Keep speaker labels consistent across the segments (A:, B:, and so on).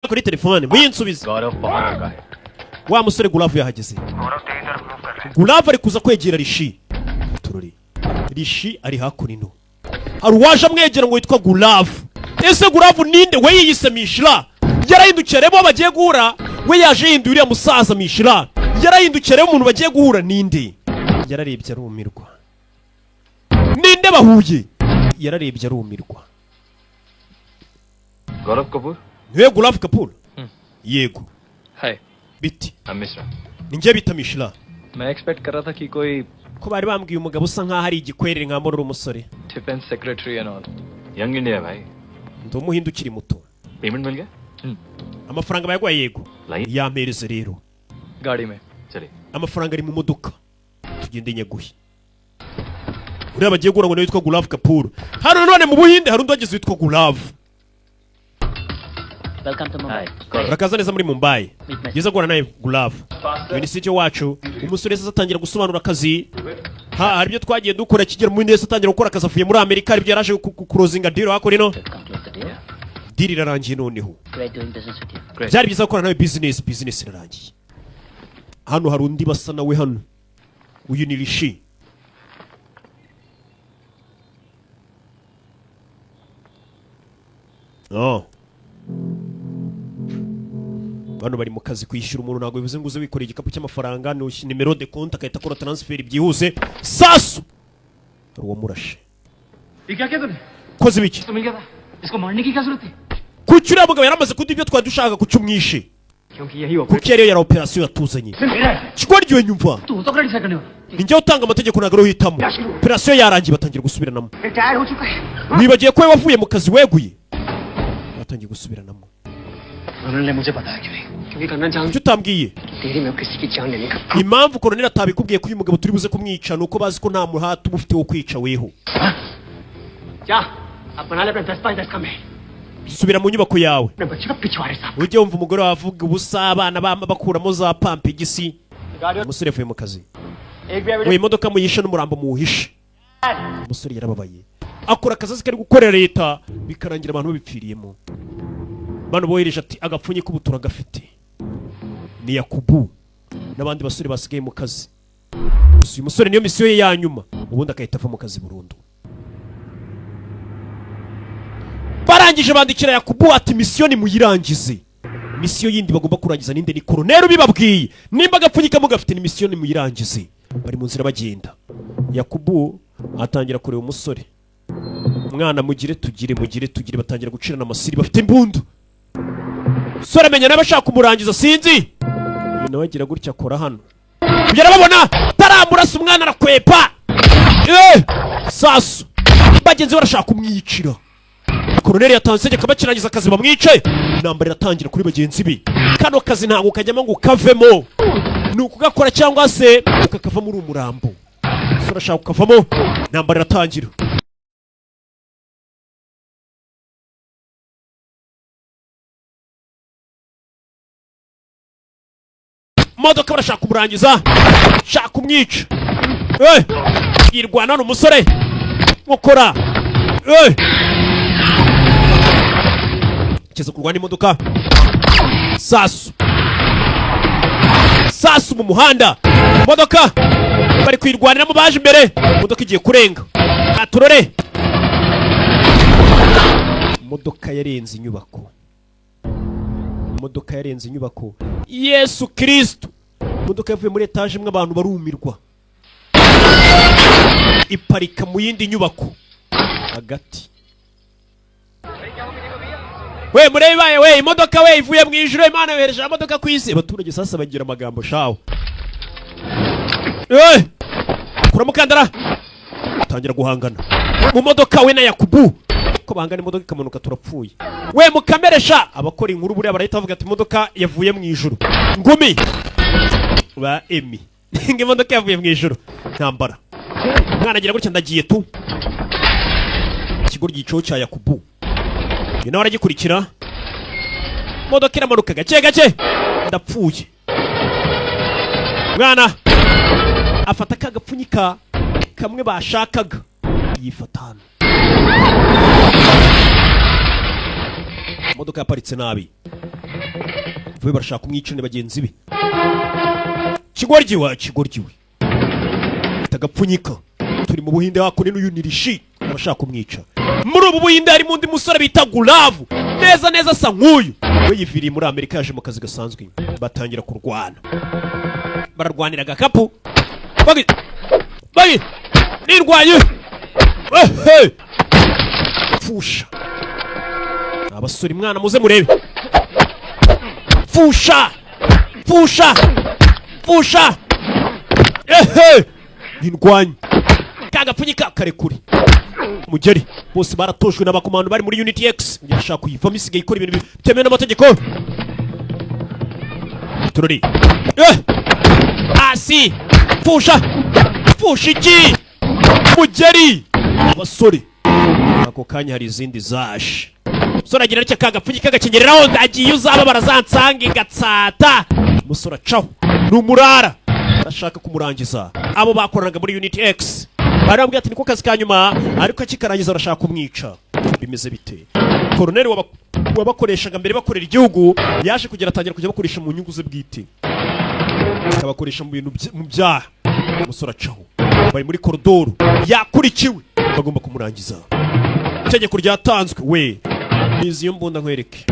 A: Kuri telefone muyinsubize.
B: गौरव पहुंच चुका है।
A: Wa musore Guravu yahageze. Guravu ari kuza kwegera Rishi. Turori Rishi ari hakuno, hari uwaje amwegera ngo witwa Guravu. Ese Guravu ninde? We yiyise Mishira, yarahindukiye areba uwo bagiye guhura. We yaje yihinduye uriya musaza Mishira, yarahindukiye areba umuntu bagiye guhura ninde. Yararebye arumirwa. Ninde bahuye? Yararebye arumirwa.
B: Gaurav Kapoor.
A: Niwe Guravu Kapur? Yego.
C: Hi.
A: Biti?
B: I'm Mishra.
A: Ni njye bita Mishira.
C: मैं एक्सपेक्ट कर रहा था कि कोई
A: Ko bari bambwiye umugabo usa nkaho ari igikwerere nka uri umusore.
C: Defence secretary and all.
B: Young India है भाई।
A: Ndi umuhinde ukiri muto.
B: Payment मिल गया?
A: Amafaranga bayaguhaye? Yego.
B: Line.
A: Yampereze rero.
C: गाड़ी में।
B: चलिए।
A: Amafaranga ari mu modoka, tugende nyaguhe. Uriya bagiye guhura ngo nawe witwa Gurav Kapoor. Hano none mu Buhinde hari undi wagize witwa Gurav.
D: Welcome to Mumbai.
A: Urakaza neza muri Mumbai. Byiza guhura nawe Gurav. Uyu ni CJ wacu. Umusore wese atangira gusobanura akazi. Ha, hari ibyo twagiye dukora kigera mu wese atangira gukora akazi avuye muri Amerika, hari ibyo yaraje kuclosinga deal hakuno.
D: Conclude the deal.
A: Deal irarangiye noneho.
D: Great doing business with you.
A: Byari byiza gukorana nawe business, business irarangiye. Hano hari undi basa nawe hano, uyu ni Rishi. Oh. Bano bari mu kazi. Kwishyura umuntu ntabwo bivuze ngo uze wikoreye igikapu cy'amafaranga, ni numéro de compte agahita akora transfert byihuse. Sasu, hari uwamurashe.
C: ये क्या किया तूने?
A: Koze ibiki?
C: तो मिल गया था, इसको मारने की क्या जरूरत थी?
A: Kuki uriya mugabo yaramaze kuduha ibyo twari dushaka, kuki umwishe?
C: क्योंकि यही
A: Kuko iyo ariyo yari operasiyo yatuzanye.
C: मेरा है।
A: Kigoryiwe, nyumva.
C: तू तो क्रेडिट करने वाला।
A: Ni njyewe utanga amategeko, ntabwo ari uhitamo. Operasiyo yarangiye, batangira gusubiranamo.
C: Retire हो चुका है।
A: Wibagiye ko we wavuye mu kazi, weguye? Batangiye gusubiranamo.
C: उन्होंने मुझे बताया क्यों नहीं? क्योंकि करना जान
A: Kuki utambwiye?
C: तेरी मैं किसी की जान लेने का।
A: Impamvu koroneli atabikubwiye ko uyu mugabo turi buze kumwica ni uko bazi ko nta muhati uba ufite wo kwica weho.
C: क्या अब बना ले अपने 10 बाई 10 का महल।
A: Subira mu nyubako yawe.
C: अपने बच्चे का पिछवाड़े साफ।
A: Ujye wumva umugore wawe avuga ubusa, abana bakuramo za pampegisi. Umusore yavuye mu kazi.
C: एक भी
A: Mu imodoka muyishe n'umurambo muwuhishe. Umusore yarababaye, akora akazi kari gukorera leta bikarangira abantu babipfiriyemo. Bano bohereje ati agapfunyi k'ubutura gafite ni Yakubu n'abandi basore basigaye mu kazi. Gusa uyu musore niyo misiyo ye ya nyuma, ubundi agahita ava mu kazi burundu. Barangije bandikira Yakubu ati misiyo nimuyirangize. Misiyo yindi bagomba kurangiza ninde? Ni koroneri ubibabwiye. Nimba agapfunyika mugafite, ni misiyo nimuyirangize. Bari mu nzira bagenda, Yakubu atangira kureba umusore. Umwana mugire tugire mugire tugire, batangira gucirana amasiri, bafite imbundu. Umusore amenya nawe ashaka kumurangiza, sinzi. Uyu nawe agira gutya akora hano, ibyo arababona taramurasa, umwana arakwepa. Eh! Sasu, bagenzi be barashaka kumwicira. Koroneri yatanze itegeko, bakirangiza akazi bamwice. Intambara iratangira kuri bagenzi be. Kano kazi ntabwo kajyamo ngo ukavemo, ni ukugakora cyangwa se ukakavamo uri umurambo. Umusore arashaka kukavamo, intambara iratangira. Modoka barashaka kumurangiza, shaka kumwica. Eh! Yirwana hano umusore nkokora. Eh! Kiza kurwana imodoka. Sasu sasu mu muhanda, imodoka bari kuyirwaniramo, baje imbere, imodoka igiye kurenga aturore. Imodoka yarenze inyubako, imodoka yarenze inyubako. Yesu Kristo! Imodoka yavuye muri etaje imwe, abantu barumirwa, iparika mu yindi nyubako hagati. We murebe ibaye we, imodoka we ivuye mu ijuru, Imana yohereje amamodoka ku isi. Abaturage sasa bagira amagambo shawo. Eh! Kura mukandara, tangira guhangana mu modoka we na Yakubu. Ko bahangana, imodoka ikamanuka, turapfuye we. Mukameresha abakora inkuru buriya barahita bavuga ati imodoka yavuye mu ijuru. Ngumi ba emi ngo imodoka yavuye mu ijuru. Ntambara, umwana agira gutya, ndagiye tu. Ikigo gico cya Yakubu, uyu nawe aragikurikira. Imodoka iramanuka gake gake, ndapfuye. Mwana afata ka gapfunyika kamwe bashakaga, yifata hano. Imodoka yaparitse nabi. Vuba barashaka kumwica ni bagenzi be. Kigoryi wa kigoryi we, tagapfunyika. Turi mu Buhinde hakuno, n'uyu ni Rishi abashaka kumwica. Muri ubu Buhinde harimo undi musore bita Guravu, neza neza asa nk'uyu. We yiviriye muri Amerika, yaje mu kazi gasanzwe. Batangira kurwana, bararwanira agakapu. Bagi bagi nirwanye. Ehe! Pfusha abasore, mwana muze murebe. Pfusha, pfusha, pfusha. Ehe, nirwanye kagapfunyika karekure mugeri. Bose baratojwe n'abakomando bari muri Unit X. Yashaka kuyivamo, isigaye ikora ibintu bitemewe n'amategeko. Turori eh hasi. Pfusha, pfusha iki mugeri abasore. Ako kanya hari izindi zaje. Umusore agira atya, kagapfunyika gakenyereraho. Ndagiye, uzaba barazansange gatsata. Umusore acaho, ni umurara, arashaka kumurangiza. Abo bakoranaga muri Unit X barambwira ati niko kazi ka nyuma, ariko akikarangiza arashaka kumwica. Bimeze bite? Koroneri wabakoreshaga mbere bakorera igihugu yaje kugera atangira kujya bakoresha mu nyungu ze bwite, akabakoresha mu bintu mu byaha. Umusore acaho, bari muri koridoro, yakurikiwe, bagomba kumurangiza. Itegeko ryatanzwe. We nizi iyo mbunda nkwereke,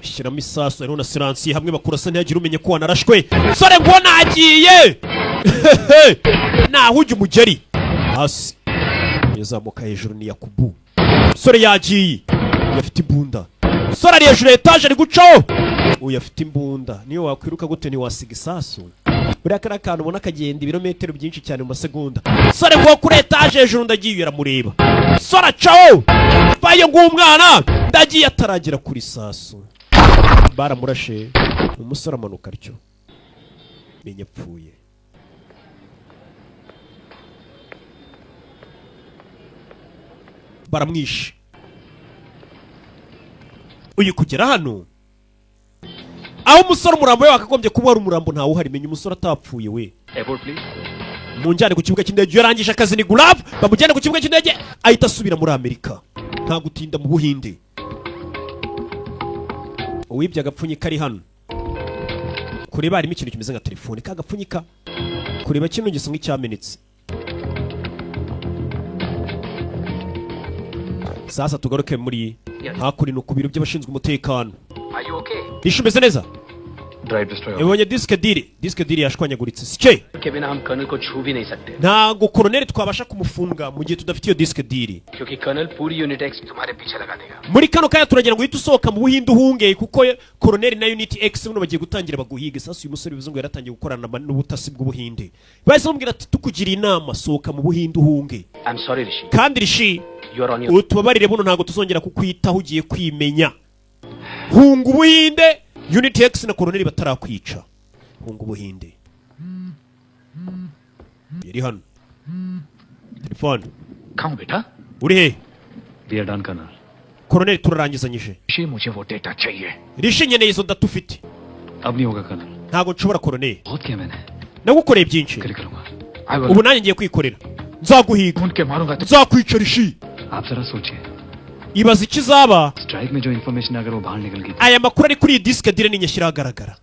A: shyiramo isasu. Hariho na silencieux, hamwe bakurasa ntihagire umenya ko wanarashwe. Sore ngo nagiye naho ujya umugeri hasi, yazamuka hejuru ni Yakubu. Sore yagiye, afite imbunda. Sore ari hejuru ya etaje, ari gucaho. Uyu afite imbunda, niyo wakwiruka gute ntiwasiga isasu. Buriya kariya kantu ubona kagenda ibirometero byinshi cyane mu masegonda. Sore ngo kuri etaje hejuru ndagiye, aramureba. Sore acaho, vayo ng'umwana ndagiye. Ataragera kuri sasu baramurashe. Umusore amanuka atyo, menya apfuye. Baramwishe. Uyu kugera hano aho umusore umurambo we wakagombye kuba wari umurambo ntawuhari, menya umusore atapfuye we.
B: Airport please.
A: Munjyane ku kibuga cy'indege. Iyo yarangije akazi ni Guravu, bamujyane ku kibuga cy'indege, ahita asubira muri Amerika, nta gutinda mu Buhinde. Uwibye agapfunyika ari hano kureba, harimo ikintu kimeze nka telefone. Kagapfunyika kureba kino gisa nk'icyamenetse. Sasa tugaruke muri hakuno ku biro by'abashinzwe umutekano.
C: Are you okay?
A: Nishe umeze neza?
B: Drive destroy.
A: Ibonye disque dur, disque dur yashwanyaguritse sike.
C: के बिना हम कर्नल को छू भी नहीं सकते।
A: Ntabwo koroneri twabasha kumufunga mu gihe tudafite iyo disque dur.
C: क्योंकि कर्नल पूरी यूनिट एक्स तुम्हारे पीछे लगा देगा।
A: Muri kano kanya turagira ngo uhite usohoka mu Buhinde uhunge, kuko koroneri na Unit X buno bagiye gutangira baguhiga. Sasa uyu musore bivuze ngo yaratangiye gukorana n'ubutasi bw'Ubuhinde. Bahise bamubwira ati tukugiriye inama, sohoka mu Buhinde uhunge.
C: I am sorry Rishi.
A: Kandi Rishi,
C: You are on your
A: utubabarire, buno ntabwo tuzongera kukwitaho, ugiye kwimenya. Hunga Ubuhinde Unit X na koroneri batarakwica, hunga Ubuhinde. Yari hano telefone.
B: कहाँ बेटा?
A: Uri he?
B: We are done, colonel.
A: Koroneri, turarangizanyije.
B: Rishi, मुझे वो डेटा चाहिए।
A: Rishi, nkeneye izo data ufite.
B: अब नहीं होगा colonel.
A: Ntabwo nshobora koroneri.
B: बहुत किया मैंने।
A: Nagukoreye byinshi.
B: अकेले करूंगा।
A: Ubu nanjye ngiye kwikorera, nzaguhiga,
B: ढूंढ के मारूंगा तो
A: nzakwica Rishi.
B: आप जरा सोचिए,
A: Ibaza ikizaba.
B: Strike में जो इन्फॉर्मेशन अगर वो बाहर निकल गई।
A: Aya makuru ari kuri iyi disque dur ninyashyira ahagaragara.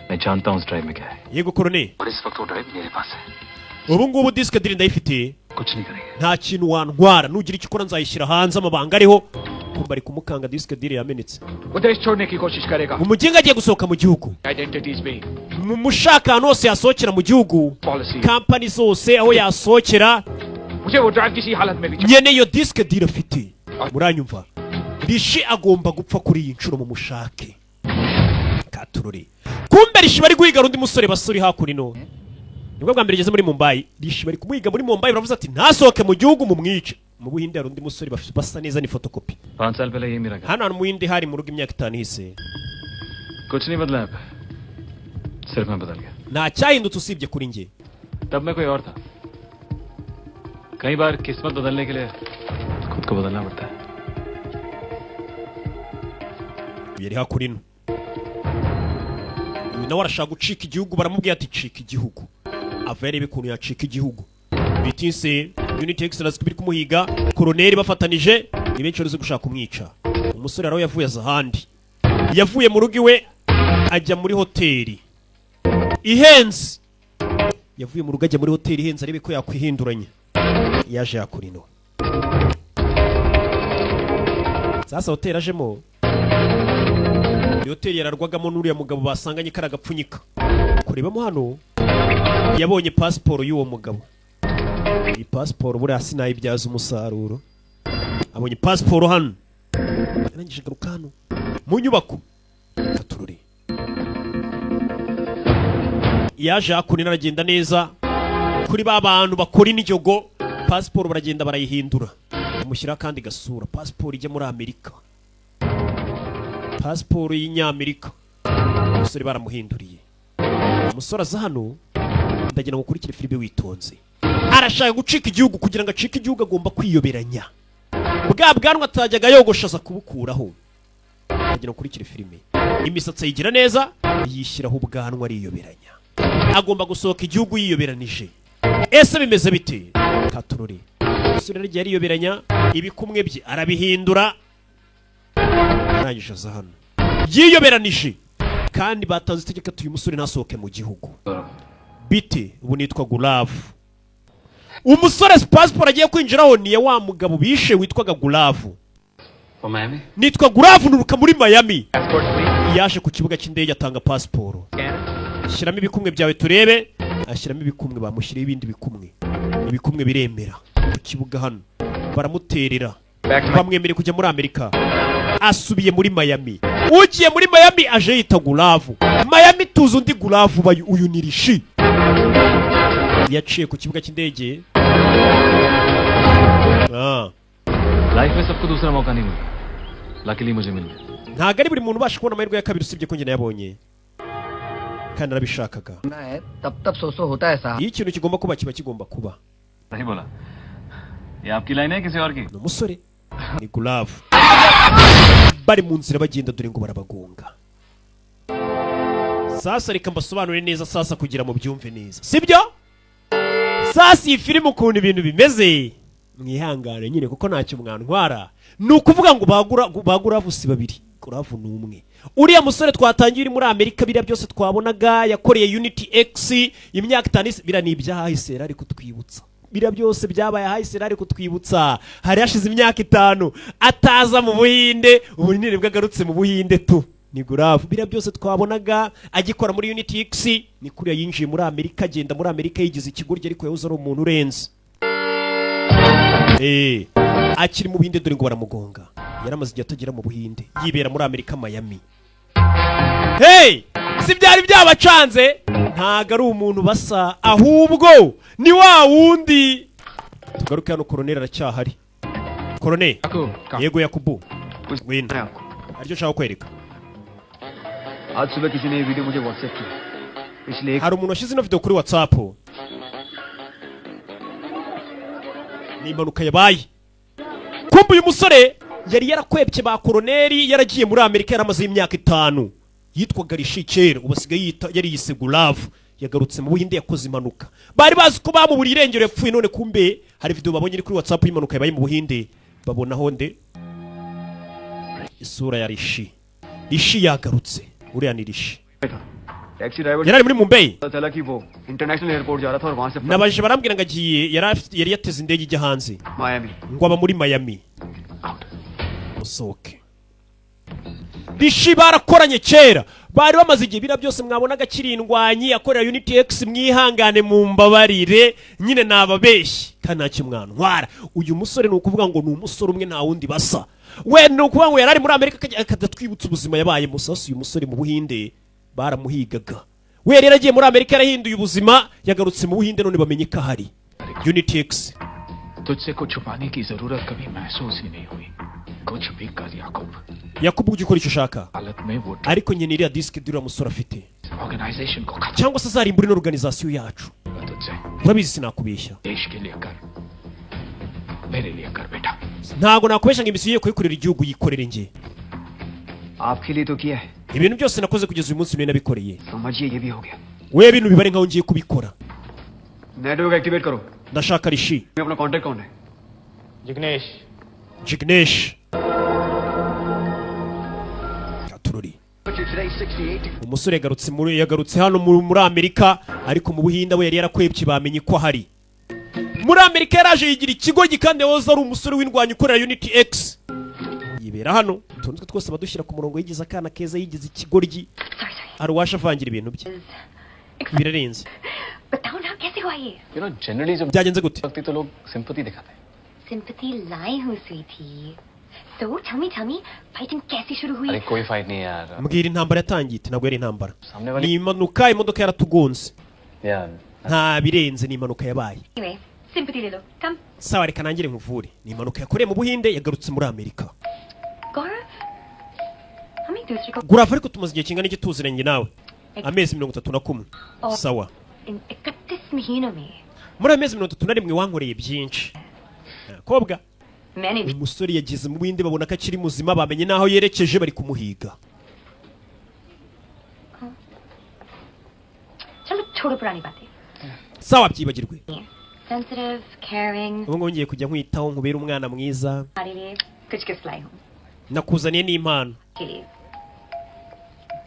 B: मैं जानता हूँ ड्राइव में क्या है।
A: Yego koroneri.
B: और इस वक्त वो ड्राइव मेरे पास है।
A: Ubu ngubu disque dur ndayifite.
B: कुछ नहीं करेंगे।
A: Nta kintu wantwara, nugira icyo ukora nzayishyira hanze amabanga ariho. Kumva ari kumukanga, disque dur yamenetse.
E: वो देश छोड़ने की कोशिश करेगा।
A: Umuginga agiye gusohoka mu gihugu.
E: Identities भी
A: Mu mushaka ahantu hose yasohokera mu gihugu,
E: policy.
A: Kampani zose aho yasohokera.
E: मुझे वो ड्राइव किसी हालत में भी चाहिए।
A: Nyene iyo disque dur afite, muranyumva? Rishi agomba gupfa kuri iyi nshuro, mu mushake katurore. Kumbe Rishi bari guhiga undi musore basuri hakurino, nibwo bwa mbere igeze muri Mumbai. Rishi bari kumuhiga muri Mumbai, baravuze ati ntasohoke mu gihugu, mumwice. Mu Buhinde hari undi musore basa neza, ni fotokopi.
B: 5 साल पहले ये मेरा घर।
A: Hano hantu mu Buhinde hari mu rugo imyaka 5 ihise.
B: कुछ नहीं बदला अब, सिर्फ मैं बदल गया।
A: Nta cyahindutse usibye kuri njye.
B: तब मैं कोई और था। कई बार किस्मत बदलने के लिए खुद को बदलना पड़ता है।
A: Yari hakurino, uyu nawe arashaka gucika igihugu. Baramubwira ati cika igihugu, ava yarebe ukuntu yacika igihugu. Bitinse Unit X irazi biri kumuhiga, koroneri bafatanije ni benshi, bari gushaka kumwica. Umusore araho yavuye aza ahandi. Yavuye mu rugo iwe ajya muri hoteli ihenze. Yavuye mu rugo ajya muri hoteli ihenze arebe ko yakwihinduranya. Yaje yakora ino. Sasa hoteli ajemo ni hoteli yararwagamo n'uriya mugabo basanganye kari agapfunyika. Kurebamo hano yabonye pasiporo y'uwo mugabo. Iyi pasiporo buriya sinayibyaza umusaruro. Abonye pasiporo hano, yarangije agaruka hano mu nyubako katururi. Yaje hakuno aragenda neza kuri ba bantu bakora injogo, pasiporo baragenda barayihindura, bamushyiraho akandi gasura, pasiporo ijya muri Amerika, pasiporo y'inyamerika. Umusore baramuhinduriye. Umusore aza hano, ndagira ngo ukurikire filime witonze. Arashaka gucika igihugu. Kugira ngo acike igihugu agomba kwiyoberanya, bwa bwanwa atajyaga yogosha aza kubukuraho. Ndagira ngo ukurikire filime. Imisatsi ayigira neza, yishyiraho ubwanwa, ariyoberanya. Agomba gusohoka igihugu yiyoberanije. Ese bimeze bite? Katurore. Umusore yaragiye ariyoberanya, ibikumwe bye arabihindura, arangije aza hano yiyoberanije. Kandi batanze itegeko ati uyu musore ntasohoke mu gihugu. Bite, ubu nitwa Guravu. Umusore pasiporo agiye kwinjiraho ni iya wa mugabo bishe witwaga Guravu.
B: For Miami?
A: Nitwa Guravu, nuruka muri Miami. Yaje ku kibuga cy'indege atanga pasiporo. Shyiramo ibikumwe byawe turebe. Ashyiramo ibikumwe, bamushyiriyeho ibindi bikumwe, ibikumwe biremera. Ku kibuga hano baramuterera, bamwemereye kujya muri Amerika. Asubiye muri Miami. Ugiye muri Miami aje yita Guravu. Miami tuzi undi Guravu bayu, uyu ni Rishi. Yaciye ku kibuga cy'indege.
B: Life में सबको दूसरा मौका नहीं मिलता। Luckily मुझे मिल गया।
A: Ntabwo ari buri muntu ubasha kubona amahirwe ya kabiri, usibye ko njye nayabonye kandi narabishakaga.
D: है तब तब सो सो होता है साहब।
A: Iyo ikintu kigomba kuba kiba kigomba kuba.
B: सही बोला। ये आपकी लाइन है किसी और की?
A: Ni umusore ni Guravu. Bari mu nzira bagenda, dore ngo barabagonga. Sasa reka mbasobanurire neza sasa kugira mu byumve neza, sibyo? Sasa iyi filime ukuntu ibintu bimeze, mwihangane nyine kuko ntacyo mwantwara. Ni ukuvuga ngo ba Guravu si babiri, Guravu ni umwe. Uriya musore twatangiye uri muri Amerika, biriya byose twabonaga yakoreye Unity X imyaka 5 biriya ni ibyahise yari ari kutwibutsa. Biriya byose byabaye ahahise yari ari kutwibutsa. Hari hashize imyaka 5 ataza mu Buhinde, ubu ni nibwo agarutse mu Buhinde tu. Ni Guravu. Biriya byose twabonaga agikora muri Unity X ni kuriya yinjiye muri Amerika, agenda muri Amerika yigize ikigoryi, ariko yahoze ari umuntu urenze. Akiri mu Buhinde dore ngo baramugonga. Yaramaze igihe atagera mu Buhinde, yibera muri Amerika Miami. Hey, si byari byabacanze? Ntago ari umuntu basa, ahubwo ni wa wundi. Tugaruke hano, koroneri aracyahari. Koroneri. Yego Yakubu, ngwino, aricyo nshaka kwereka.
C: आज सुबह किसी ने ये वीडियो मुझे व्हाट्सएप की। पिछले एक
A: Hari umuntu washyize ino video kuri WhatsApp. Ni impanuka yabaye. Kumbe uyu musore yari yarakwebye ba koroneri, yaragiye muri Amerika, yaramaze imyaka 5. Yitwaga Rishi kera, ubu asigaye yita yari yise Guravu. Yagarutse mu Buhinde, yakoze impanuka. Bari bazi ko bamuburiye irengero, yapfuye. None kumbe hari video babonye iri kuri WhatsApp y'impanuka yabaye mu Buhinde, babonaho nde? Isura ya Rishi. Rishi yagarutse, uriya ni Rishi.
C: Taxi driver
A: Yari ari muri Mumbai.
C: पता चला कि वो international airport जा रहा था और वहां से
A: Nabajije barambwira ngo agiye, yari yateze indege ijya hanze,
C: Miami.
A: Ngo aba muri Miami. Musohoke. Rishi barakoranye kera, bari bamaze igihe. Biriya byose mwabonaga akiri indwanyi akorera Unity X, mwihangane mumbabarire nyine nababeshyi kandi ntacyo mwantwara. Uyu musore ni ukuvuga ngo ni umusore umwe, nta wundi basa we. Ni ukuvuga ngo yari ari muri Amerika akajya atwibutsa ubuzima yabaye. Musasu uyu musore mu Buhinde baramuhigaga. We yari yaragiye muri Amerika, yarahinduye ubuzima, yagarutse mu Buhinde none bamenye ko ahari Unity X.
E: तुझसे कुछ छुपाने की जरूरत कभी महसूस ही नहीं हुई। कुछ भी कर याकूब।
A: Yakubu, ujye ukora icyo ushaka,
E: हालत में वो
A: ariko nyine iriya disike uriya musore afite
E: organisation को खत्म
A: cyangwa se azarimbura ino organization yacu.
E: तुझसे।
A: Urabizi sinakubeshya.
E: देश के लिए कर, मेरे लिए कर बेटा।
A: Ntabwo nakubeshya ngo imisiyo ye kuyikorera igihugu, yikorere njye.
C: आपके लिए तो किया है।
A: Ibintu byose nakoze kugeza uyu munsi niwe nabikoreye.
C: समझिए ये भी हो गया।
A: We bintu bibare nkaho ngiye kubikora.
C: Network activate करो।
A: Ndashaka Rishi.
C: अपना कांटेक्ट कौन है?
E: Jignesh.
A: Jignesh. Katurore. Katurori. Umusore yagarutse hano muri Amerika, ariko mu Buhinde we yari yarakwebye, bamenye ko ahari. Muri Amerika yaraje yigira ikigo, kandi yahoze ari umusore w'indwanyi ukorera Unit X, yibera hano. Utuntu twe twose badushyira ku murongo, yigize akana keza, yigize ikigoryi. Hari uwaje avangira ibintu bye, birarenze.
F: बताओ ना, कैसे हुआ ये?
B: You know, generally जब
A: Byagenze gute?
B: लगती तो लोग सिंपैथी दिखाते हैं।
F: सिंपैथी लाई हूँ sweetie. So tell me, tell me, fighting कैसे शुरू हुई?
B: अरे, कोई फाइट नहीं यार।
A: Mbwira, intambara yatangiye ite? Ntabwo yari intambara.
B: सामने वाली
A: Ni impanuka, imodoka yaratugonze.
B: यार।
A: Nta birenze, ni impanuka yabaye.
F: Anyway, sympathy ले लो, come.
A: Sawa, reka nangire nkuvure. Ni impanuka yakoreye mu Buhinde, yagarutse muri Amerika.
F: गौरव, हम एक दूसरे को
A: Gurav, ariko tumaze igihe kingana iki tuziranye nawe? Amezi 31. Sawa.
F: इन 31 महीनों में
A: Muri ayo mezi 31 wankoreye byinshi, kobwa.
F: मैंने भी
A: Umusore yageze mu Buhinde, babona ko akiri muzima, bamenye n'aho yerekeje, bari kumuhiga.
F: चलो छोड़ो पुरानी बातें।
A: Sawa, byibagirwe.
F: Sensitive, caring.
A: Ubu ngubu ngiye kujya nkwitaho, nkubere umwana mwiza.
F: तुम्हारे लिए कुछ गिफ्ट लाई हूँ।
A: Nakuzaniye n'impano.
F: के लिए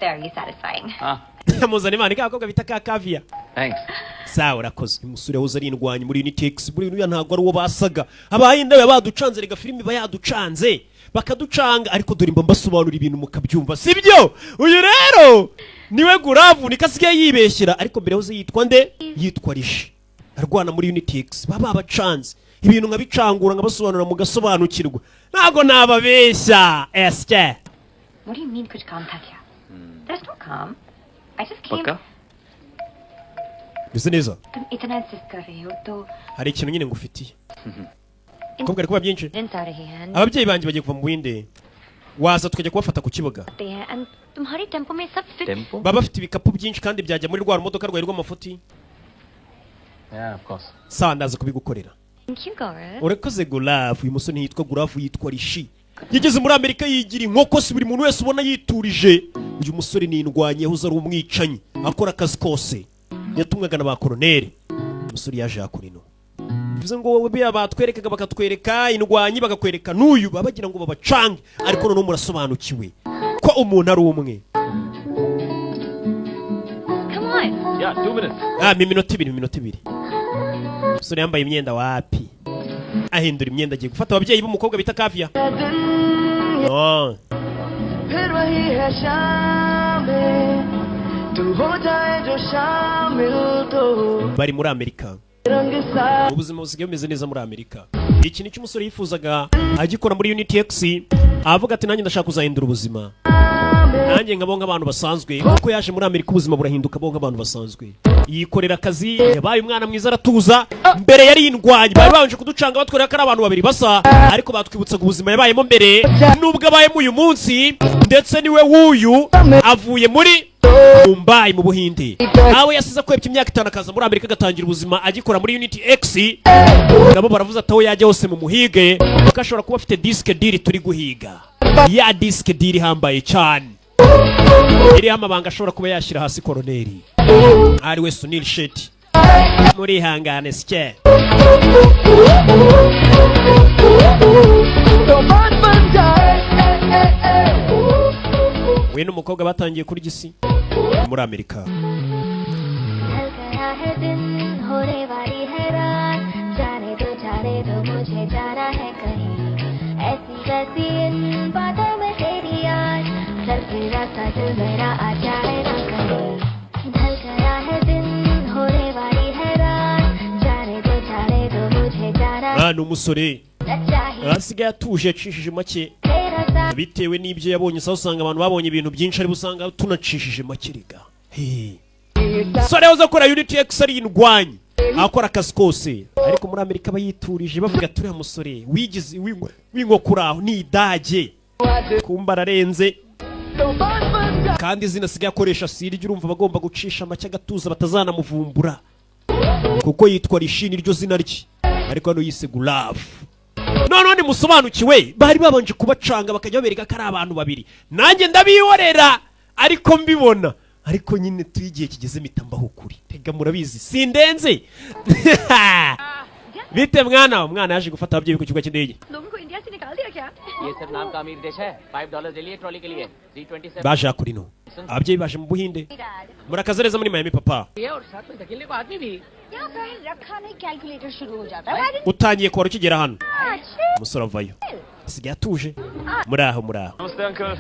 F: very satisfying.
B: हाँ।
A: Amuzana impano, ka gakobwa bita ka Kaviya.
B: Thanks.
A: Sawa, urakoze. Uyu musore yahoze ari indwanyi muri Unit X. Muri uriya ntabwo ari uwo basaga Abahinde baba baducanze. Rega filime iba yaducanze, bakaducanga, ariko dore mba mbasobanura ibintu mukabyumva, sibyo? Uyu rero niwe Guravu, niko asigaye yibeshyera, ariko mbere yahoze yitwa nde? Yitwa Rishi, arwana muri Unit X. Baba babacanze ibintu, nkabicangura, nkabasobanura mugasobanukirwa, ntabwo nababeshya esike.
F: What do you mean कुछ काम था क्या? There's no काम. I just came.
B: पक्का?
A: Bise neza.
F: तुम इतना insist कर रहे हो तो
A: Hari ikintu nyine ngufitiye, kobwa, ari kuba byinshi.
F: Parents आ रहे हैं।
A: Ababyeyi banjye bagiye kuva mu Buhinde, waza tukajya kubafata ku kibuga?
F: आते हैं and तुम्हारी टेम्पो में सब fit.
B: Tempo?
A: Baba bafite ibikapu byinshi kandi byajya muri rwa rumodoka rwawe rw'amafuti.
B: Yeah, of course.
A: Sawa, ndaza kubigukorera.
F: Thank you, Gaurav.
A: Urakoze, Guravu. Uyu musore ntiyitwa Guravu, yitwa Rishi. Yageze muri Amerika yigira inkoko. Si buri muntu wese ubona yiturije. Uyu musore ni indwanyi, yahoze ari umwicanyi, akora akazi kose, yatumwaga na ba koroneri. Umusore yaje yakora ino, bivuze ngo wowe biriya batwerekaga, bakatwereka indwanyi, bakakwereka n'uyu, baba bagira ngo babacange, ariko noneho murasobanukiwe ko umuntu ari umwe.
F: Come on.
B: Yeah, 2 minutes.
A: Ah, mi minota 2, minota 2. Umusore yambaye imyenda wapi, ahindura imyenda, agiye gufata ababyeyi b'umukobwa bita Kaviya. No.
G: फिर वही है शाम तू हो जाए जो शामिल तो
A: Bari muri Amerika.
G: रंग सा
A: Ubuzima busigaye bumeze neza muri Amerika. Iki nicyo umusore yifuzaga agikora muri Unit X, avuga ati: "Nanjye ndashaka kuzahindura ubuzima, nanjye nkabo nk'abantu basanzwe." Kuko yaje muri Amerika, ubuzima burahinduka, bo nk'abantu basanzwe, yikorera akazi, yabaye umwana mwiza, aratuza. Mbere yari indwanyi, bari babanje kuducanga batwereka ko ari abantu babiri basa, ariko batwibutsaga ubuzima yabayemo mbere nubwo abayemo uyu munsi. Ndetse niwe w'uyu avuye muri Mumbai mu Buhinde, aho yasize akwebye imyaka 5, akaza muri Amerika agatangira ubuzima agikora muri Unit X. Nabo baravuze ati: "Aho yajya hose mu muhige, kuko ashobora kuba afite disque dur turi guhiga, ya disque dur ihambaye cyane, iriho amabanga ashobora kuba yashyira hasi koroneri ariwe Sunil Shetty." Murihangane sike.
G: तो बात बन जाए।
A: We n'umukobwa batangiye kurya isi muri Amerika.
H: ढल गया है दिन, होने वाली है रात, जाने दो, जाने दो, मुझे जाना है कहीं। ऐसी वैसी इन बातों में तेरी आज चल मेरा सा दिल मेरा आ जाए ना कहीं। ढल गया है दिन, होने वाली है रात, जाने दो मुझे जाना
A: Ah, ni umusore
H: न चाहिए
A: asigaye atuje, yacishije make
H: तेरा साथ।
A: Bitewe n'ibyo yabonye. Sasa usanga abantu babonye ibintu byinshi, ariko usanga tunacishije make rega. Hey. Sore yahoze akora Unit X, ari indwanyi, akora akazi kose, ariko muri Amerika aba yiturije, bavuga ati: "Uriya musore wigize w'inkoko uraho ni idage, kumba ararenze."
G: तो बात बन जाए।
A: Kandi izina asigaye akoresha si iryo, urumva bagomba gucisha make agatuza, batazanamuvumbura, kuko yitwa Rishi, niryo zina rye, ariko hano yise Guravu. Noneho nimusobanukiwe, bari babanje kubacanga, bakajya babereka ko ari abantu babiri. Nanjye ndabihorera, ariko mbibona, ariko nyine tuyo igihe kigeze mpita mbaho ukuri. Tega murabizi, sindenze bite mwana? Umwana yaje gufata ababyeyi ku kibuga cy'indege.
F: लोगों को इंडिया से निकाल दिया
I: क्या?
J: ये सिर्फ नाम का अमीर देश है। $5 ले लिए ट्रॉली के लिए। 327
A: Baje hakurino, ababyeyi baje mu Buhinde. Murakaza neza muri Miami, papa.
J: और साथ में धकेलने को आदमी भी।
I: यहाँ पैर रखा नहीं, कैलकुलेटर शुरू हो जाता है।
A: Utangiye kubara ukigera hano. Umusore avayo, asigaye atuje. Muraho, muraho.
B: नमस्ते uncle.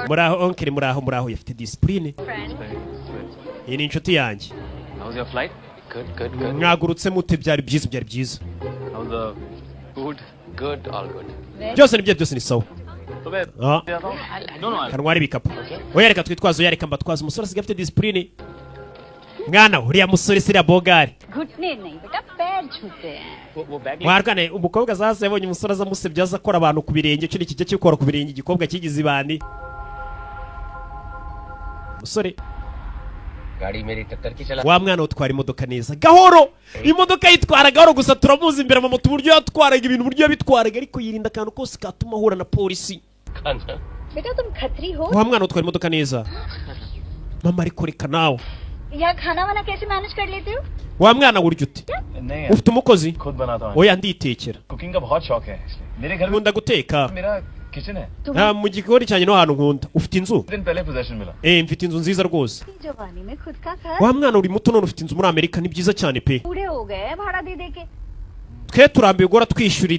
A: Muraho uncle, muraho, muraho. Yafite discipline. Iyi ni inshuti yanjye.
B: How's your flight? Good, good, good.
A: Mwagurutse mute? Byari byiza, byari byiza.
B: How's the food? Good, all good.
A: Byose ni byo, byose ni sawa.
B: तो मैं
A: Ah.
B: No, no.
A: Kanwara ibikapu. Oya, reka twitwaze, oya, reka mbatwaze. Umusore asigaye afite discipline. Mwana, uriya musore siriya bogari.
I: घुटने नहीं बेटा, पैर छूते हैं।
B: वो वो bag
A: Warwane umukobwa zaza yabonye umusore aza amusebya, aza akora abantu ku birenge. Cyo kijya kikora ku birenge, igikobwa kigize ibandi umusore.
J: गाड़ी मेरी टक्कर की चला।
A: Wa mwana utwara imodoka neza gahoro, imodoka yitwara gahoro gusa. Turamuzi imbere mu moto uburyo yatwaraga ibintu, uburyo yabitwaraga, ariko yirinda akantu kose katuma ahura na polisi.
I: बेटा तुम खत्री हो।
A: Wa mwana utwara imodoka neza mama, ariko reka nawe.
I: यहाँ खाना वाना कैसे मैनेज कर लेते हो?
A: Wa mwana urya ute?
B: नहीं,
A: Ufite umukozi?
B: खुद बनाता हूँ।
A: Oya, nditekera.
B: Cooking का बहुत शौक है, इसलिए मेरे घर में
A: Nkunda guteka.
B: मेरा किचन है।
A: Nta mu gikoni cyanjye no hantu nkunda. Ufite inzu?
B: दिन पहले पोजेशन मिला।
A: Eh, mfite inzu nziza rwose.
I: जवानी में खुद का घर।
A: Wa mwana uri muto none ufite inzu muri Amerika, ni byiza cyane pe.
I: बूढ़े हो गए भाड़ा दे दे के।
A: Twe turambiwe guhora twishyura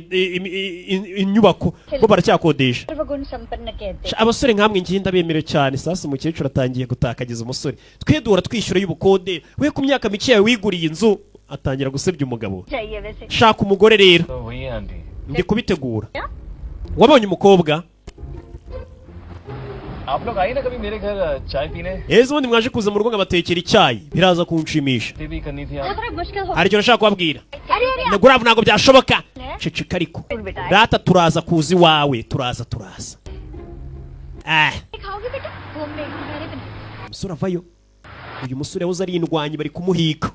A: inyubako, bo baracyakodesha.
I: सर्वगुण संपन्न कहते
A: Sha, abasore nkamwe ngiye ndabemerewe cyane. Sasa umukecuru atangiye gutakagiza umusore. Twe duhora twishyura y'ubukode, we ku myaka mike yawe wiguriye inzu. Atangira gusebya umugabo.
I: चाहिए वैसे।
A: Shaka umugore rero.
B: तो वही है aunty.
A: Ndi kubitegura. Wabonye umukobwa?
B: आप लोग आइए ना कभी मेरे घर चाय पीने।
A: Ese ubundi mwaje kuza mu rugo nkabatekera icyayi? Biraza kunshimisha.
B: भी करनी थी
I: वो
B: आप।
I: थोड़ा मुश्किल हो।
A: Hari ikintu nashaka kubabwira.
I: अरे अरे।
A: Naguravu, ntabwo byashoboka, ceceka. Ariko
I: बेटा
A: rata, turaza kuza iwawe, turaza, turaza, ah.
I: खाओगे बेटा? होममेड मैंने बनाई।
A: Umusore avayo. Uyu musore yahoze ari indwanyi, bari kumuhiga.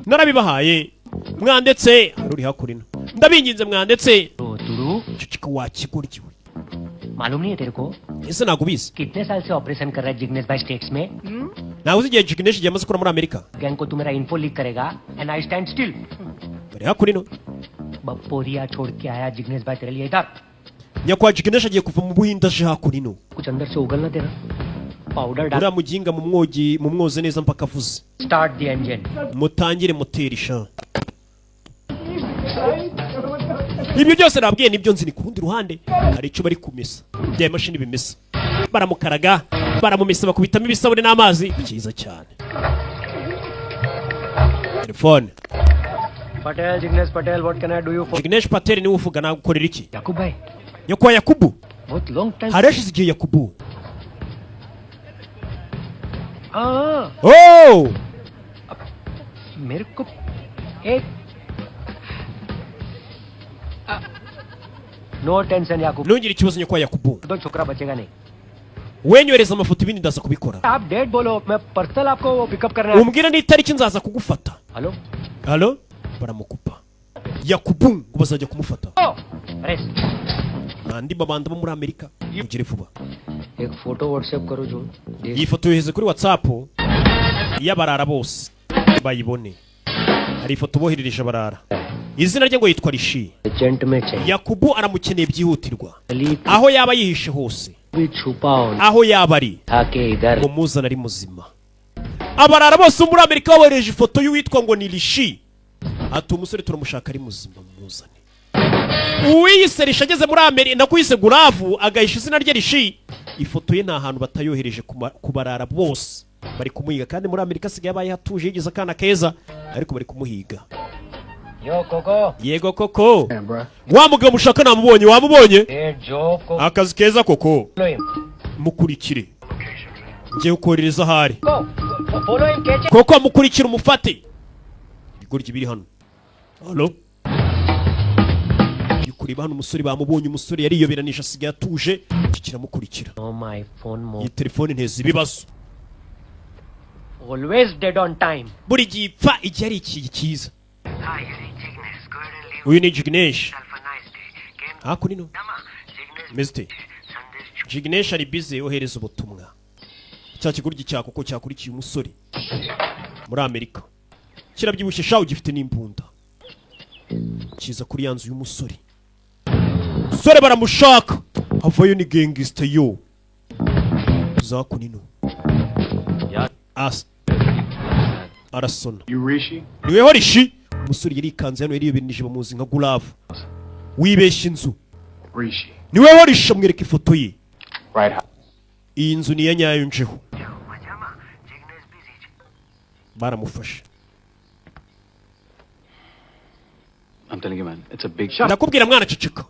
A: Narabibahaye mwandetse, hari uri hakurino, ndabinginze mwandetse. Ceceka wa kigoryi we.
J: मालूम नहीं है तेरे को?
A: Ese ntabwo ubizi?
J: कितने साल से ऑपरेशन कर रहा है जिग्नेश भाई स्टेट्स में?
A: Ntabwo uzi igihe Jignesh igihe amaze gukora muri Amerika?
J: Gang को तू मेरा इन्फो लीक करेगा and I stand still.
A: Bari hakurino.
J: बपोरिया छोड़ के आया जिग्नेश भाई तेरे लिए इधर।
A: Nyakubahwa Jignesh agiye kuva mu Buhinde aje hakurino.
J: कुछ अंदर से उगलना तेरा पाउडर डाल।
A: Uriya muginga mumwogi, mumwoze neza mpaka avuze.
J: Start the engine.
A: Mutangire moteri sha. Ibyo byose nabwiye nibyo nzi. Ni ku rundi ruhande hari icyo bari kumesa, bya mashini bimesa, baramukaraga, baramumesa, bakubitamo ibisabune n'amazi, byiza cyane. Telefone.
J: Patel, Jignesh Patel, what can I do you for?
A: Jignesh Patel niwe uvuga, nagukorera iki?
J: Yakub भाई।
A: Nyakubahwa Yakubu.
J: बहुत long time.
A: Hari hashize igihe, Yakubu.
J: हाँ।
A: Oh.
J: मेरे को एक no tension Yakub.
A: Ntugire ikibazo nyakubahwa Yakubu.
J: तो छोकरा बचेगा नहीं।
A: Wenyohereza amafoto, ibindi ndaza kubikora.
J: आप डेट बोलो, मैं पर्सनल आपको वो पिकअप करना।
A: Umbwira n'itariki nzaza kugufata.
J: Hello.
A: Halo, baramukupa. Yakubu ngo bazajya kumufata.
J: अरे।
A: Andi babanda bo muri Amerika, mugire vuba.
J: एक फोटो व्हाट्सएप करो जो।
A: Iyi foto yohereze kuri WhatsApp y'abarara bose bayibone. Hari ifoto boherereje abarara. Izina rye ngo yitwa Rishi.
J: Agent में चाहिए।
A: Yakubu aramukeneye byihutirwa,
J: Ali
A: aho yaba yihishe hose,
J: भी छुपा हो
A: aho yaba ari,
J: था के इधर।
A: Mumuzana ari muzima. Abarara bose bo muri Amerika bohereje ifoto y'uwitwa ngo ni Rishi, ati umusore turamushaka ari muzima, mumuzane. Uwiyise Rishi ageze muri Amerika, nakuyise Guravu agahisha izina rye Rishi, ifoto ye nta hantu batayohereje ku barara bose. Bari kumuhiga kandi muri Amerika asigaye abaye hatuje, yigize akana keza, ariko bari kumuhiga.
J: Yo Koko.
A: Yego Koko, wa mugabo mushaka namubonye, wamubonye?
J: ए जो को।
A: Akazi keza Koko.
J: Follow him.
A: Mukurikire, ngiye koherereza ahari.
J: Follow him catch.
A: Koko, mukurikire umufate. Ibigoryi biri hano. Halo, uri kureba hano umusore bamubonye. Umusore yariyoberanije, asigaye atuje, iki kiramukurikira.
J: Oh my phone mo.
A: Iyi telefone nteza ibibazo.
J: Always dead on time.
A: Buri gihe ipfa igihe ari iki cyiza. Uyu ni Jignesh hakuno. Meze ute Jignesh? Ari busy, ohereza ubutumwa. Cya kigoryi cya Koko cyakurikiye umusore muri Amerika, kirabyibushye shawu, gifite n'imbunda. Kiza kuri ya nzu y'umusore. Sore baramushaka. Havayo ni gangster yo. Zakunino. As arasona.
B: You Rishi?
A: Niweho Rishi? Umusore yarikanze hano yariyoberanije bamuzi nka Gulavu. Wibeshya inzu.
B: Rishi.
A: Niweho Rishi amwereka ifoto ye.
B: Right.
A: Iyi nzu ni iya nyayo njeho. Baramufashe.
B: I'm telling you man, it's a big
A: Ndakubwira mwana ceceka.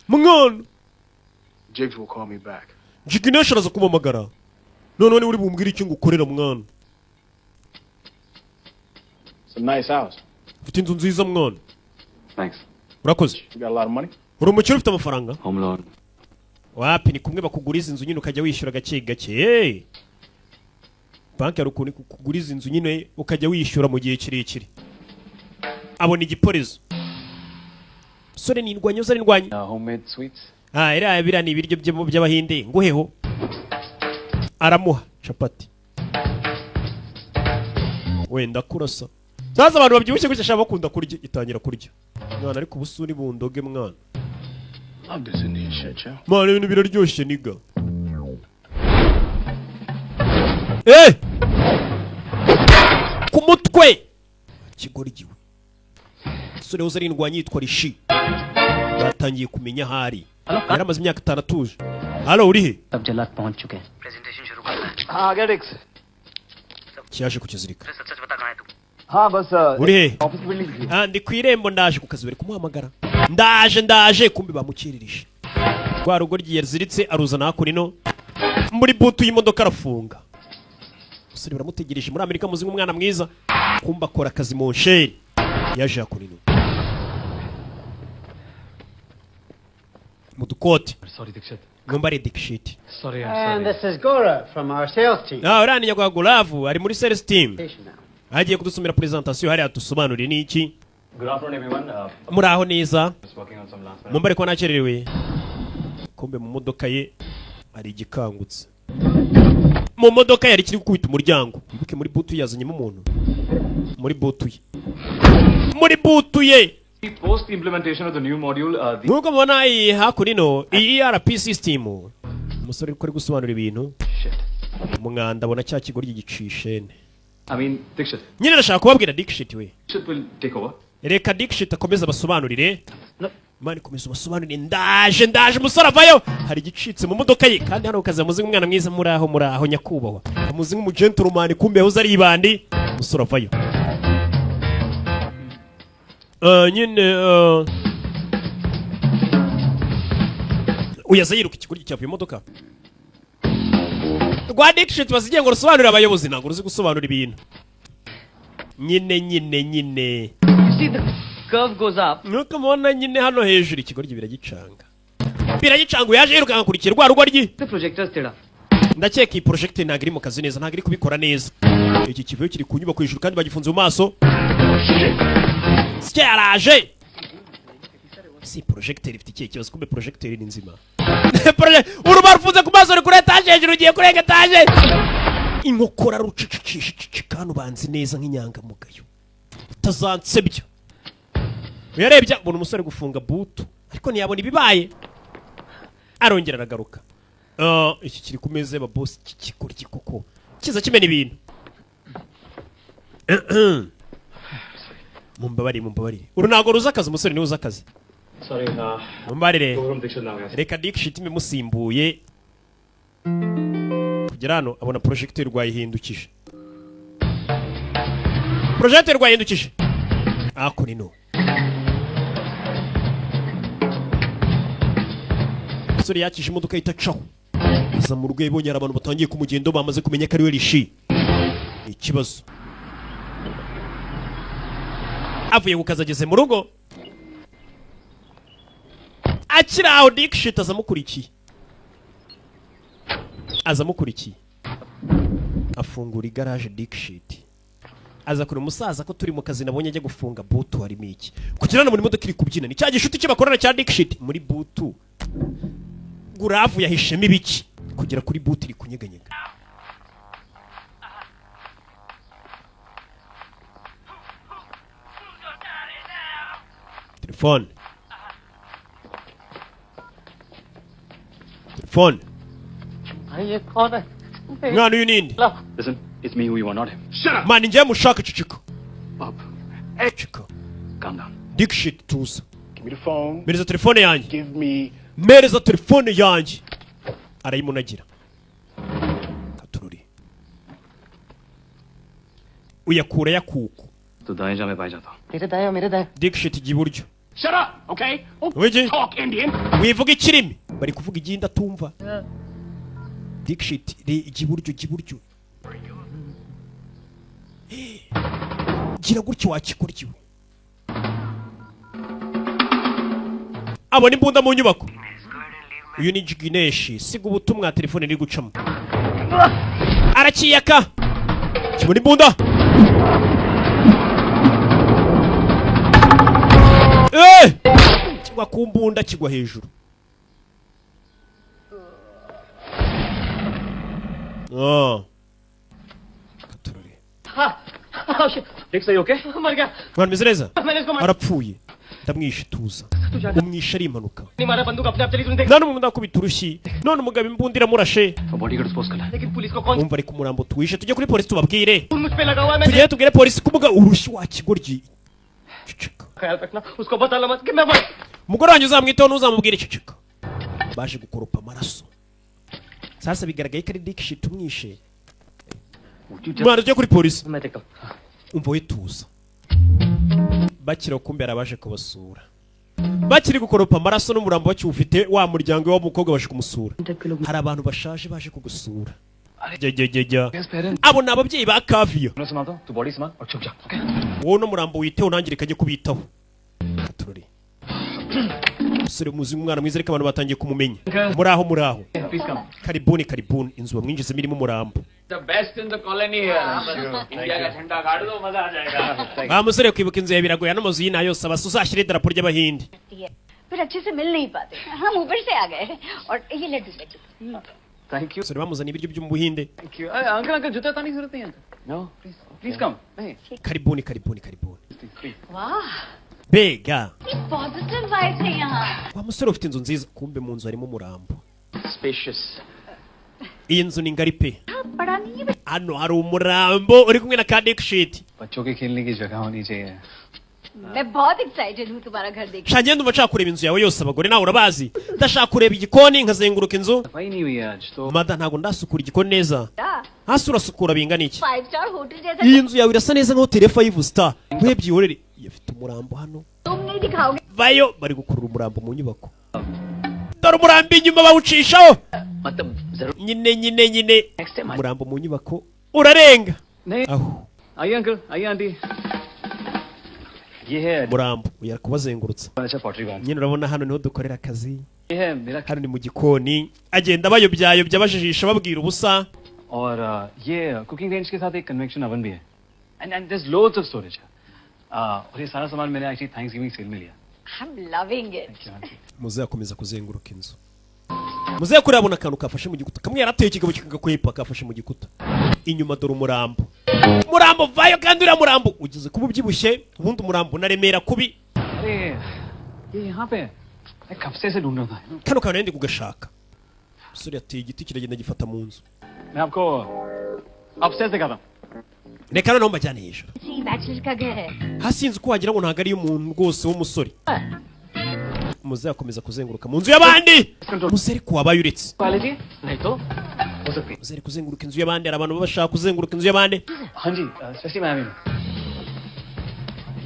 A: Mwana.
B: Jigs will call me back.
A: Jignesh araza kumamagara. None niwe uri bumbwire icyo ngukorera mwana.
B: It's a nice house.
A: Ufite inzu nziza mwana.
B: Thanks.
A: Urakoze.
B: You got a lot of money?
A: Uri umukire ufite amafaranga?
B: Home loan.
A: Wapi ni kumwe bakuguriza inzu nyine ukajya wishyura gake gake. Hey! Banki hari ukuntu ikuguriza inzu nyine ukajya wishyura mu gihe kirekire. Abona igiporezo. Sore ni indwanyi uza indwanyi.
B: Homemade sweets.
A: Ah, iriya biriya ni ibiryo by'Abahinde nguheho. Aramuha capati. Wenda kurasa. Sasa abantu babyibushye gutya shaka bakunda kurya itangira kurya. Mwana ariko ubusuri bundoge mwana.
B: Love this Indian shit, yo.
A: Mwana ibintu biraryoshye niga. Eh! Ku mutwe! Kigoryiwe. Sore uza arindwanya yitwa Rishi. Batangiye kumenya ahari. Yaramaze imyaka 5 atuje. Halo uri he?
J: अब जल्लाद पहुंच चुके हैं
C: हाँ आ गया Dix
A: Kiyaje kukizirika.
C: हाँ बस
A: Uri he?
C: Office की building
A: Ah, ndi ku irembo ndaje ku kazi bari kumuhamagara. Ndaje ndaje kumbi bamukiririje. Rwa rugo ryiyaziritse aruzana hakurino muri butu y'imodoka arafunga. Umusore baramutegereje muri Amerika muzi nk'umwana mwiza kumba akora akazi mu nsheri. Yaje hakurino. Mu dukote.
B: Sorry, Dikshit.
A: Ngombare Dikshit.
B: Sorry, I'm
K: And
B: sorry.
K: this is Gora from our sales team.
A: Ah, uriya ni nyakubahwa Gulavu ari muri sales team. Agiye kudusomera presentation hariya dusobanurire n'iki.
B: Good afternoon, everyone.
A: Muraho neza.
B: Just working on some last minute.
A: Mumbare ko nakererewe. Kumbe mu modoka ye ari igikangutse. Mu modoka yari kiri gukubita umuryango. Wibuke muri butu yazanyemo umuntu. Muri butu ye. Muri butu ye.
B: Post the implementation of the new module, the
A: Nkuko mubona iyi hakurino iyi ERP system. Umusore uri gusobanura ibintu. Umwanda abona cya kigoryi gicishene.
B: I mean, Dikshit.
A: Nyine ndashaka kubabwira Dikshit we.
B: Dikshit will take over.
A: Reka Dikshit akomeze abasobanurire. Mani komeza ubasobanurire ndaje ndaje umusore avayo hari igicitse mu modoka ye kandi hano kazi amuzi nk'umwana mwiza muraho muraho nyakubahwa amuzi nk'umugentleman kumbe yahoze ari ibandi umusore avayo nyine uyaza yiruka ikigoryi cyavuye imodoka rwa Dikshit bazigiye ngo rusobanurire abayobozi ntabwo ruzi gusobanura ibintu nyine nyine nyine
D: You see the curve goes up.
A: Nuko mubona nyine hano hejuru ikigoryi biragicanga. Biragicanga yaje yirukanka akurikira rwa rugoryi.
D: The projector's tida.
A: Ndakeka iyi projecteur ntabwo iri mu kazi neza ntabwo iri kubikora neza. Iki kivuyo kiri ku nyubako hejuru kandi bagifunze mu maso. Sike yaraje. Si projecteur ifite ikihe kibazo kumbe projecteur ni nzima. Uruba rufunze ku maso ruri kuri etaje hejuru ugiye kurenga etaje. Inkokora rucicicishicika hano banzi neza nk'inyangamugayo. Utazansebya. Uyarebye abona umusore gufunga butu ariko ntiyabona ibibaye arongera aragaruka. Iki kiri ku meza y'aba boss iki kigoryi koko kiza kimena ibintu. Mumbabarire mumbabarire uru ntabwo ruzi akazi umusore niwe uzi akazi.
B: Sorry,
A: Mumbabarire.
B: Go from Dikshit now, guys.
A: Reka Dikshit imusimbuye kugera hano abona projecteur rwayihindukije. Projecteur rwayihindukije. Ako ni no. Umusore yakije imodoka itacaho. Aza mu rugo yibonye hari abantu batangiye kumugendo bamaze kumenya ko ari we Rishi. Ni ikibazo. Avuye ku kazi ageze mu rugo. Akiri aho Dikshit azamukurikiye. Azamukurikiye. Afungura igaraje Dikshit. Aza kure umusaza ko turi mu kazi nabonye ajya gufunga butu harimo iki. Kugira ngo muri modoka iri kubyina ni cya gishuti cye bakorana cya Dikshit muri butu. Guravu yahishemo ibiki kugera kuri butu iri kunyeganyega. Telefone, telefone.
D: भाई ये कौन है?
A: Mwana, uyu ninde?
B: Listen, it's me who you are, not him.
A: Man, njye mushaka. Ceceka, ceceka.
B: Calm down.
A: Dikshit, tuza.
L: Give me the phone.
A: Mpereza telefone yanjye.
L: Give me.
A: Mpereza telefone yanjye. Arayimunagira. Katururi uyakura yakuko.
B: तो दाएं जा मैं बाएं जाता हूँ.
D: तेरे दाएं और मेरे दाएं.
A: Dikshit, ijya iburyo.
L: Shut up, okay? Oh,
A: Wiki.
L: talk Indian.
A: Wivuga ikirimi, bari kuvuga igindi atumva. Dikshit, re ijya iburyo, ijya iburyo. Gira gutyo wakikuryiwe. Abona imbunda mu nyubako. Uyu ni Jigineshi, siga ubutumwa. Telefone iri gucamo, arakiyaka, kibona imbunda. Eh! Kigwa ku mbunda, kigwa hejuru. Ah.
B: देख सही okay?
D: मर गया.
A: Mwana, meze neza?
D: मैंने इसको मार
A: Arapfuye, ndamwishe. Tuza, umwishe ari impanuka.
D: नहीं मारा, बंदूक अपने आप चली, तूने देखा?
A: Nta n'umuntu ndakubita urushyi, none umugabo imbunda iramurashe.
B: Body को dispose करना है.
D: लेकिन पुलिस को कौन
A: Umva, ariko umurambo tuwishe, tujye kuri polisi tubabwire.
D: मुझ पे लगा हुआ है मैं
A: Tugende tubwire polisi ko umugabo urushyi wa kigoryi.
D: ख्याल रखना, उसको बताना मत कि मैं मर
A: Umugore wanjye uzamwitaho, ntuzamubwire. Ceceka. Baje gukoropa amaraso. Sasa bigaragaye ko ari Dikshit umwishe. Mwana, tujye kuri polisi.
D: मैं देखता हूँ.
A: Umva, we tuza. Bakira kumbe hari abaje kubasura, bakiri gukoropa amaraso n'umurambo bakiwufite. Wa muryango w'umukobwa baje kumusura. Hari abantu bashaje baje kugusura. Jya jya jya jya. Abo ni ababyeyi ba Kaviyo.
B: मैं संभालता हूँ, तू बॉडी संभाल और चुप जा. Okay?
A: Wowe n'umurambo witeho, nanjye kajye kubitaho. Turore umusore muzi, umwana mwiza, ariko abantu batangiye kumumenya. Muri aho, muri aho.
B: Please come.
A: Karibuni, karibuni. Inzu bamwinjizemo irimo umurambo.
J: The best in the colony here. India का झंडा गाड़ दो, मजा आ जाएगा.
A: Ba musore, kwibuka inzu yawe biragoye. Ano mazu y'inaha yose abasa, uzashyire idarapo ry'Abahinde.
I: फिर अच्छे से मिल नहीं पाते। हम ऊपर से आ गए और ये लड्डू, Laddu.
B: Thank you.
A: Umusore bamuzaniye ibiryo byo mu Buhinde.
B: Thank you. अरे अंकल, अंकल, जूता उतारने की जरूरत नहीं है uncle. No, please, please come. नहीं.
A: Karibuni, karibuni, karibuni.
B: Please.
I: वाह,
A: Mbega
I: positive vibes है यहाँ।
A: wa musore, ufite inzu nziza. Kumbe mu nzu harimo umurambo.
D: Spacious.
A: Iyi nzu ni ngari pe.
I: बड़ा नहीं है.
A: Hano hari umurambo uri kumwe na ka Dikshit.
B: बच्चों के खेलने की जगह होनी चाहिए.
I: मैं बहुत एक्साइटेड हूँ तुम्हारा घर देख
A: Sha, ngenda umva nshaka kureba inzu yawe yose. Abagore nawe urabazi, ndashaka kureba igikoni, nkazenguruka inzu.
B: सफाई नहीं हुई है आज तो.
A: Mada, ntabwo ndasukura igikoni neza. Hasi urasukura bingana iki?
I: Five star hotel जैसा.
A: Iyi nzu yawe irasa neza nka hoteli ya five star. We byihorere, ifite umurambo hano.
I: तुम नहीं दिखाओगे?
A: Vayo, bari gukurura umurambo mu nyubako. Dore umurambo inyuma bawucishaho.
D: मतलब जरूर
A: Nyine nyine nyine.
D: Next time.
A: Umurambo mu nyubako urarenga.
B: नहीं,
A: Aho.
B: आइए अंकल, आइए आंटी. ये है
A: Umurambo uyara kubazengurutsa.
B: अच्छा pottery barn.
A: Nyine urabona hano niho dukorera akazi.
B: ये है मेरा
A: Hano ni mu gikoni. Agenda bayobyayobya, bajijisha, babwira ubusa.
B: और ये कुकिंग रेंज के साथ एक कन्वेक्शन ओवन भी है and and there loads of storage. और ये सारा सामान मैंने actually thanks giving cell में लिया.
I: I am loving it.
B: Thank you aunty.
A: Muzehe akomeza kuzenguruka inzu. Muzehe kuri abona akantu kafashe mu gikuta kamwe, yarateye ikigabo kikagakwepa, kafashe mu gikuta inyuma. Dore umurambo, umurambo vayo. Kandi uriya murambo ugeze kuba ubyibushye, ubundi umurambo unaremera kubi.
B: अरे, ये यहाँ पे है. मैं कब से इसे ढूंढ रहा था.
A: Kano kantu nari ndi kugashaka. Umusore yateye igiti, kiragenda gifata mu nzu.
B: मैं आपको अपस्टेयर्स दिखाता हूँ.
A: Reka noneho mbajyane hejuru.
I: जी, बैचलर का घर है.
A: Hasi inzu uko wagira ngo ntabwo ari iy'umuntu rwose w'umusore. Muzehe akomeza kuzenguruka mu nzu y'abandi. Muzehe ariko wabaye uretse.
B: Quality नहीं तो हो सकती है.
A: Muzehe ari kuzenguruka inzu y'abandi. Hari abantu baba bashaka kuzenguruka inzu y'abandi.
B: हाँ जी, specially Miami में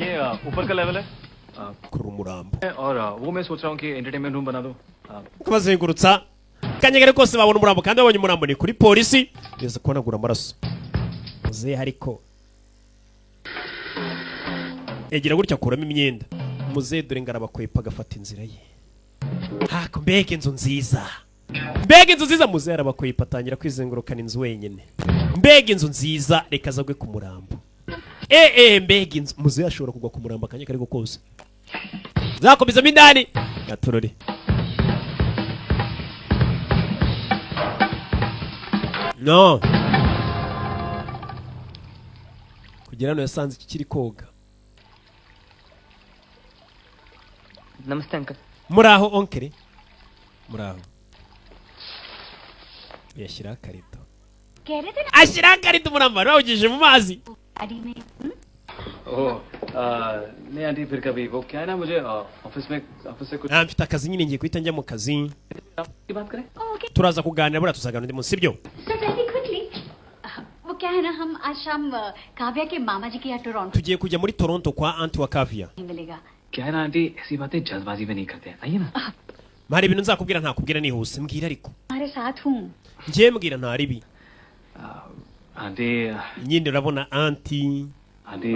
B: ये ऊपर का लेवल है
A: Kurura umurambo.
B: और वो मैं सोच रहा हूँ कि एंटरटेनमेंट रूम बना दो.
A: Kubazengurutsa kanyagare kose babona umurambo, kandi babonye umurambo ni kuri polisi. Ngeze kuhanagura amaraso. Muzehe ariko yagira gutya akuramo imyenda. Muzehe dore ngo arabakwepa, agafata inzira ye. Hako, mbega inzu nziza, mbega inzu nziza! Muzehe arabakwepa, atangira kwizengurukana inzu wenyine. Mbega inzu nziza! Reka azagwe ku murambo. Eh eh, mbega inzu! Muzehe ashobora kugwa ku murambo akanya kariko kose. Zakomezamo indani gatorore. No kugera hano yasanze iki kiri koga.
D: नमस्ते uncle.
A: Muraho uncle, muraho. Yashyiraho akarito,
I: कह रहे थे ना
A: ashyiraho akarito, umurambo bawugejeje mu mazi.
I: गाड़ी में
B: ओह नहीं आंटी, फिर कभी। वो क्या है ना, मुझे ऑफिस में, ऑफिस से कुछ
A: Ah, mfite akazi nyine, ngiye guhita njya mu kazi.
B: की बात करें।
I: Okay.
A: Turaza kuganira buriya, tuzaganira undi munsi, sibyo?
I: Sir very quickly, वो क्या है ना, हम आज शाम काव्या के मामा जी के यहाँ Toronto
A: Tugiye kujya muri Toronto kwa aunty wa Kavya.
I: नहीं मिलेगा।
B: क्या है ना आंटी, ऐसी बातें जल्दबाजी में नहीं करते हैं, आइए ना।
A: Hari ibintu nzakubwira ntakubwira nihuse, mbwira ariko.
I: तुम्हारे साथ हूँ।
A: Njye mbwira, nta ribi.
B: Aunty.
A: Nyine urabona aunty.
B: Aunty,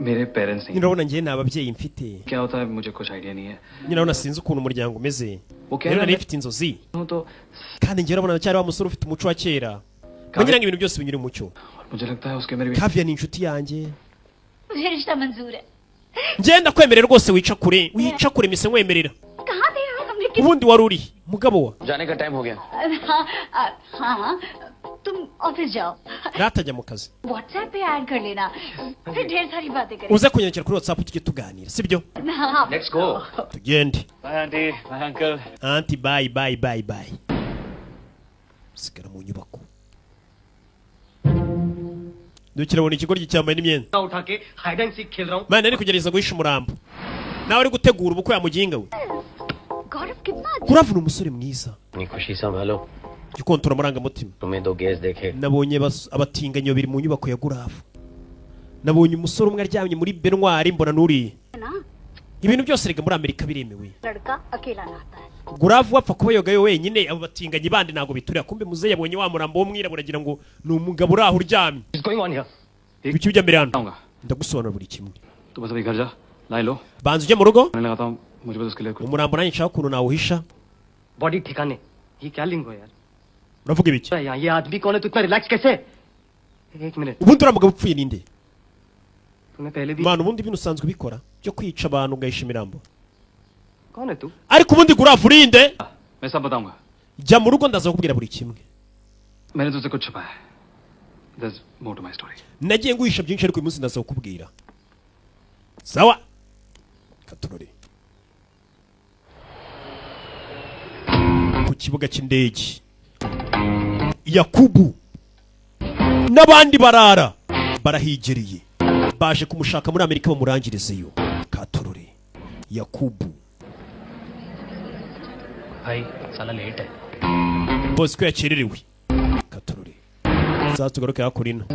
B: मेरे parents नहीं।
A: Nyine urabona njye nta babyeyi mfite.
B: क्या होता है मुझे कुछ आइडिया नहीं है।
A: Nyine urabona sinzi ukuntu umuryango umeze.
B: वो क्या
A: Rero
B: है
A: nari
B: ना,
A: mfite inzozi,
B: हूँ तो
A: kandi njye urabona cyari wa musore ufite umuco wa kera, ngira ngo ibintu byose binyure mu mucyo.
B: मुझे लगता है उसके मेरे भी
A: Kavya ni inshuti yanjye.
I: मुझे रिश्ता मंजूर है।
A: Ngenda kwemerera rwose, wica kure, wica kure, mise nkwemerera.
I: कहाँ थे यार हमने किस
A: Ubundi wari uri mugabo wa
J: जाने का टाइम हो गया।
I: हाँ हाँ, तुम ऑफिस जाओ।
A: Ratajya mu kazi.
I: WhatsApp पे ऐड कर लेना, फिर ढेर सारी बातें करें।
A: Uze kunyandikira kuri WhatsApp tujye tuganira, sibyo?
I: हाँ।
J: Let's go.
A: Tugende.
B: Bye aunty, bye uncle.
A: Aunty, bye bye bye bye. Sigara mu nyubako, dukirabona ikigoryi cyambaye n'imyenda.
D: उठा के hide and seek खेल रहा हूँ।
A: Mana, ari kugerageza guhisha umurambo, nawe ari gutegura ubukwe ya muginga we.
I: गौरव कितना
A: Kuravuna umusore mwiza.
J: अपनी खुशी संभालो।
A: Jya ukontora amarangamutima.
J: तुम्हें दो gas देखे।
A: Nabonye abatinganyi babiri mu nyubako ya Guravu, nabonye umusore umwe aryamye muri baignoire, mbona n'uriya.
I: है ना।
A: Ibintu byose rega muri Amerika biremewe.
I: लड़का अकेला नहाता है।
A: Guravu apfa kuba yogayo wenyine, abo batinganyi bandi ntabwo biturira. Kumbe muzehe yabonye wa murambo w'umwirabura agira ngo ni umugabo uri aho uryamye.
D: Going on here.
A: Ibiki bijya mbere hano?
B: आऊंगा।
A: Ndagusobanura buri kimwe.
B: तू बस अभी घर जा, लाई लो।
A: Banza ujye mu rugo.
B: मैं लगाता हूँ, मुझे बस उसके लिए कुछ
A: Umurambo nanjye nshaka ukuntu nawuhisha.
D: Body ठिकाने, ये क्या लिंग हो यार?
A: Uravuga ibiki?
D: यहाँ ये आदमी कौन है? तू इतना रिलैक्स कैसे? एक minute.
A: Ubundi uriya mugabo upfuye ninde?
D: तूने पहले भी
A: Mwana, ubundi ibintu usanzwe ubikora byo kwica abantu ugahisha imirambo?
D: कौन है तू?
A: Ariko ubundi Guravu urinde?
B: मैं सब बताऊंगा।
A: Jya mu rugo, ndaza kukubwira buri kimwe.
B: मैंने तुझसे कुछ छुपाया है। There's more to my story.
A: Nagiye nguhisha byinshi, ariko uyu munsi ndaza kukubwira. Sawa, katurore ku kibuga cy'indege, Yakubu n'abandi barara barahigereye, baje kumushaka muri Amerika bamurangirizeyo. Katurore Yakubu.
D: भाई साला late है।
A: Bose ko yakererewe. Katurore, sasa tugaruke hakurino.